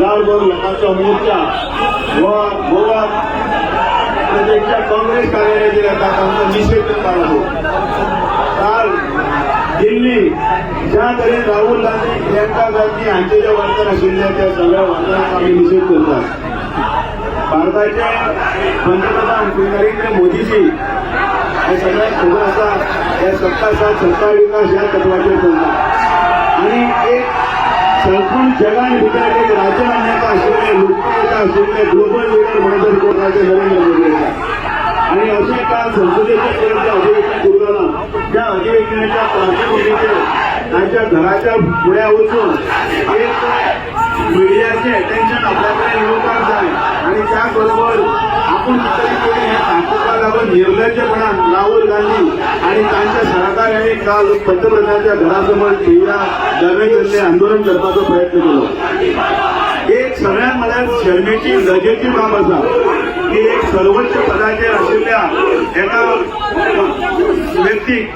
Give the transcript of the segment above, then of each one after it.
हजारभर लोकांचो मोर्चा गोवा गोवा प्रदेशच्या काँग्रेस कार्यालयाचेर येता, तांचो निशेध करपाक लागून. काल दिल्ली ज्या तरेन राहुल गांधी, प्रियंका गांधी हांचे जे वर्तन आशिल्लें, त्या सगळ्या वर्तनाचो आमी निशेध करतात. भारताचे पंतप्रधान श्री नरेंद्र मोदीजी हे सगळ्यांक खबर आसा, हे "सबका साथ, सबका विकास" ह्या तत्वाचेर चलता आणि एक संपूर्ण जगान भितर एक राजमान्यता आशिल्ले, लोकप्रियता आशिल्ले ग्लोबल लिडर म्हणून जर कोण आसा, नरेंद्र मोदी आसा. आणि अशें काल संसदेचें परत जें अधिवेशन सुरू जालां, त्या अधिवेशनाच्या पार्श्वभूमीचेर तांच्या घराच्या फुड्या वचून एक मिडियाचें अटेन्शन आपल्या कडेन येवपाक जाय आणि त्याच बरोबर आपूण कितें तरी केलें हें दाखोवपाक लागून निर्लज्जपणान राहुल गांधी आणि तांच्या सहकार्यांनी काल पंतप्रधानाच्या घरासमोर ठिय्या धरणे केल्लें आंदोलन करपाचो प्रयत्न केलो. एक सगळ्यांत म्हळ्यार शर्मेची, लजेची बाब आसा की एक सर्वोच्च पदाचेर आशिल्ल्या एका व्यक्तीक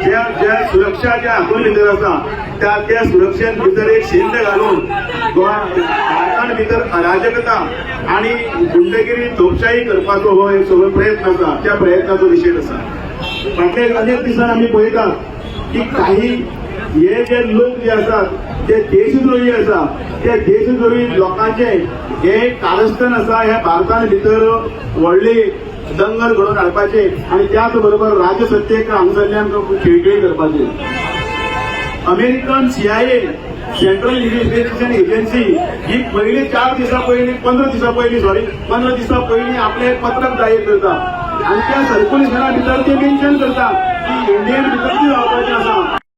ज्या ज्या सुरक्षा ज्या हातून भितर आसा, त्या त्या सुरक्षेन भितर एक शिंद घालून गोवा भारतान भितर अराजकता आणि गुंडगिरी, तोपशाही करपाचो हो एक सगळो प्रयत्न आसा. त्या प्रयत्नाचो निशेध आसा. फाटले अनेक दिसांनी आमी पळयतात की काही हे जे लोक जे आसात ते देशद्रोही आसा. त्या देशद्रोही लोकांचे हे कारस्थान आसा, ह्या भारतान भितर व्हडली दंगल घडोवन हाडपाचे आणि त्याच बरोबर राजसत्तेक हांगासरल्यान खिळखिळी करपाचे. American CIA, central investigation agency ही पयली 4 दिसां पयलीं, 15 दिसां पयलीं, सॉरी, 15 दिसां पयलीं आपलें एक पत्रक जाहीर करता आनी त्या सर्क्युलेशना भितर ते मेन्शन करता की इंडियन भितर कितें जावपाचें आसा.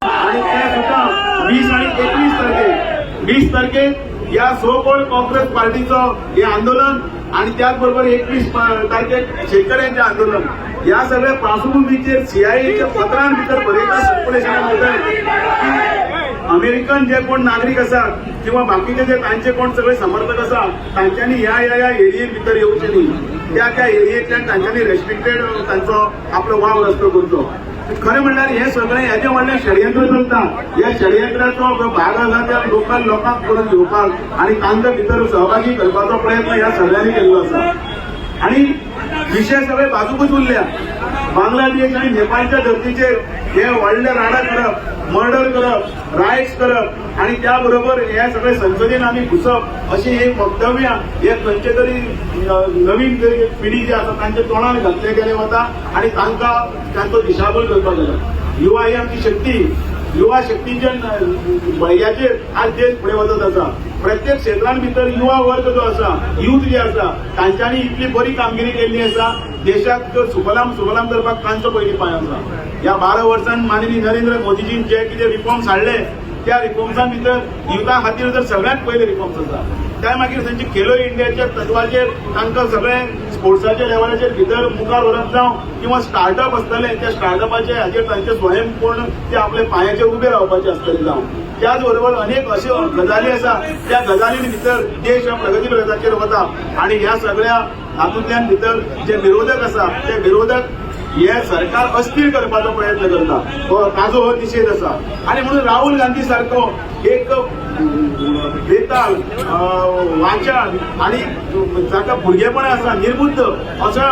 आणि ते सुद्दां 20 आनी 21 तारखेक, 20 तारखेक ह्या सो कॉल्ड काँग्रेस पार्टीचो हे आंदोलन आणि त्याच बरोबर 21 तारखेक शेतकऱ्यांचे आंदोलन, ह्या सगळ्या पार्श्वभूमीचेर सीआयएच्या पत्रान भितर बरयता, सर्क्युलेशना भितर की अमेरिकन जे कोण नागरीक आसात किंवा बाकीचे जे तांचे कोण सगळे समर्थक आसा, तांच्यांनी ह्या ह्या ह्या एरियेन भितर येवचे न्ही, त्या त्या एरियेंतल्यान तांच्यांनी रेस्ट्रिक्टेड तांचो आपलो वावर रस्तो करचो. खरें म्हणल्यार हे सगळें हेजें व्हडलें षडयंत्र चलता. ह्या षडयंत्राचो भाग आसा त्या लोकल लोकांक करून घेवपाक आणि तांकां भितर सहभागी करपाचो प्रयत्न ह्या सगळ्यांनी केल्लो आसा. आणि विशय सगळे बाजूकच उरल्या. बांगलादेश आणि नेपाळच्या धर्तीचेर हे व्हडले राडा करप, मर्डर करप, रायट्स करप आणि त्या बरोबर हे सगळे संसदेन आमी घुसप, अशी ही वक्तव्यां हे खंयचे तरी नवीन तरी पिढी जी आसा तांच्या तोंडार घातले गेले वता आणि तांकां तांचो दिशाभूल करपाक जाता. युवा ही आमची शक्ती. युवा शक्तीच्या बळग्याचेर आज देश फुडें वचत आसा. प्रत्येक क्षेत्रान भितर युवा वर्ग जो आसा, युथ जे आसा, तांच्यांनी इतली बरी कामगिरी केल्ली आसा. देशाक सुफलाम सुफलाम करपाक तांचो पयलीं पांय आसा. ह्या 12 वर्सांत माननीय नरेंद्र मोदीजीन जे कितें रिफॉर्म्स हाडले, त्या रिफॉर्म्सां भितर युथा खातीर जर सगळ्यांत पयले रिफॉर्म्स आसा. त्या मागीर थंयचे खेलो इंडियाच्या तत्वाचेर तांकां सगळे स्पोर्ट्साच्या लेवलाचेर भितर मुखार व्हरप जावं किंवा स्टार्टअप आसतले, त्या स्टार्टअपाचे हाजेर तांचे स्वयंपूर्ण ते आपल्या पांयाचेर उबे रावपाचे आसतले जावं, त्याच बरोबर अनेक अश्यो गजाली आसा, त्या गजालीं भितर देश ह्या प्रगती पथाचेर वता. आणि ह्या सगळ्या हातूंतल्यान भितर जे विरोधक आसा, ते विरोधक हे सरकार अस्थिर करपाचो प्रयत्न करता, हो ताजो हो निशेध आसा. आणि म्हणून राहुल गांधी सारखो एक बेताल, वाचाळ आणि जाका भुरगेपण आसा, निर्बुद्ध असो,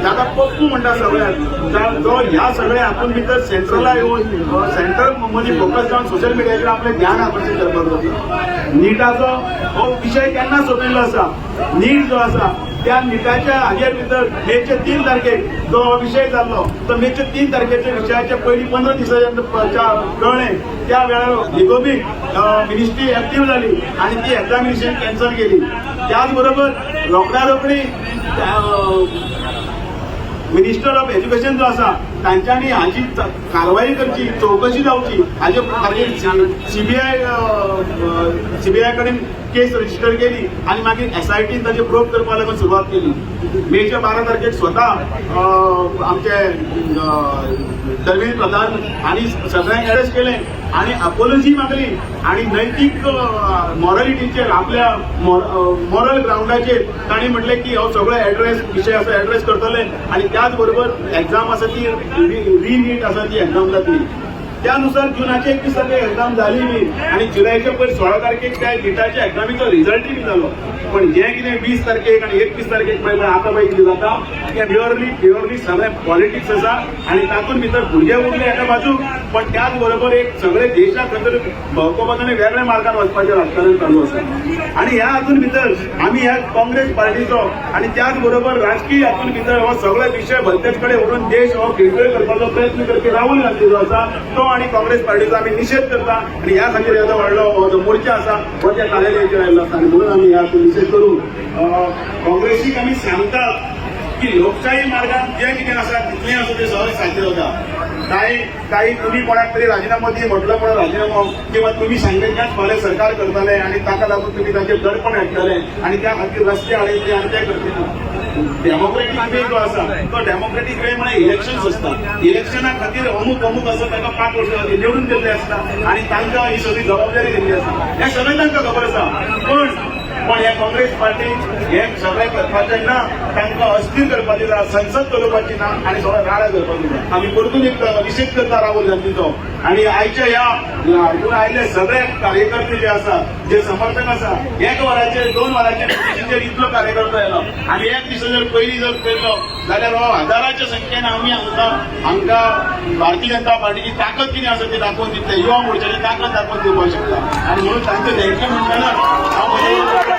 जाका पप्पू म्हणटा सगळ्याक, जो ह्या सगळ्या हातून भितर सेंट्रला येवन सेंट्रल मदीं फोकस जावन सोशल मिडियाचेर आपलें ध्यान आकर्शीत करपाक जाता. निटाचो हो विशय केन्ना सोंपिल्लो आसा. नीट जो आसा, त्या निटाच्या हाजेर भितर मेच्या 3 तारखेक जो हो विशय जाल्लो, तो मेच्या 3 तारखेच्या विशयाच्या पयलीं 15 दिसाच्या कळ्ळें. त्या वेळार बेगोबेग मिनिस्ट्री एक्टीव जाली आणि ती एक्झामिनेशन कॅन्सल केली. त्याच बरोबर रोखड्या रोखडी मिनिस्टर ऑफ एज्युकेशन जो आसा, तांच्यांनी हाजी कारवाई करची, चवकशी जावची हाजे खातीर सीबीआय सीबीआय कडेन केस रजिस्टर केली आणि मागीर एसआयटीन ताचे प्रोब करपाक लागून सुरवात केली. मेच्या 12 तारखेक स्वता आमचे धर्मेंद्र प्रधान हांणी सगळ्यांक अरेस्ट केले आणि अपोलॉजी मागली आणि नैतीक मॉरलिटीचेर, आपल्या मॉरल ग्रावंडाचेर तांणी म्हटलें की हो सगळो एड्रेस विशय आसा, एड्रेस करतले आणि त्याच बरोबर एक्झाम आसा ती री नीट आसा ती एक्झाम जातली. त्यानुसार जुनाचे 21 तारखेक एक्झाम झाली बी आणि जुलैच्या पयर 16 तारखेक त्या निटाच्या एक्झामीचो रिझल्टय बी जालो. पण जे कितें 20 तारखेक आनी 21 तारखेक पळय आतां पळय कितें जाता तें प्युअरली प्युअरली सगळें पॉलिटिक्स आसा आनी तातूंत भितर भुरगे उरले एका बाजूक, पण त्याच बरोबर एक सगळे देशा खातीर भोवकोपासून वेगळ्या मार्गान वचपाचें राजकारण चालू आसा. आनी ह्या हातून भितर आमी ह्या काँग्रेस पार्टीचो आनी त्याच बरोबर राजकीय हातून भितर हो सगळे विशय भलतेच कडेन व्हरून देश हो खिळखिळ करपाचो प्रयत्न करपी राहुल गांधी जो आसा तो आनी काँग्रेस पार्टीचो आमी निशेध करता. आनी ह्या खातीर हो जो व्हडलो हो जो मोर्चा आसा हो त्या कार्यालयाचेर आयिल्लो आसा. आनी म्हणून आमी ह्या हातून निशेध करून काँग्रेसीक आमी सांगतात की लोकशाही मार्गान जे कितें आसा तितलें आसा तें सगळें साध्य जाता. काही काही तुम्ही कोणाक तरी राजिनामो दी म्हटलो म्हणून राजिनामो किंवा तुम्ही सांगले त्याच फाल्यां सरकार करतले आनी ताका लागून तुम्ही ताचेर दडपण हाडटले आनी त्या खातीर रस्ते आडयतले आनी ते करतले. डेमोक्रेटीक वे जो आसा तो डेमोक्रेटीक वे म्हळ्यार इलेक्शन्स आसता. इलेक्शना खातीर अमूक अमूक असो ताका 5 वर्सां खातीर निवडून दिल्ले आसता आनी तांकां ही सगळी जबाबदारी दिल्ली आसता. हें सगळें तांकां खबर आसा. पण पण हे काँग्रेस पार्टी हे सगळें करपाचें ना, तांकां अस्थिर करपाचें ना, संसद चलोवपाची ना आनी सगळें राडा करपाची ना. आमी परतून एक निशेध करता राहुल गांधीचो आनी आयच्या ह्या हातून आयिल्ले सगळे कार्यकर्ते जे आसा, जे समर्थक आसा, एक वराचेर 2 वरांचेर नोटीशीचेर इतलो कार्यकर्तो येलो आनी एक दीस जर पयलीं जर केल्लो जाल्यार हो हजाराच्या संख्येन आमी हांकां भारतीय जनता पार्टीची ताकद कितें आसा ती दाखोवन दितले, युवा मोर्चाची ताकद दाखोवन दिवपाक शकता. आनी म्हणून तांकां thank you म्हणटना हांव म्हजें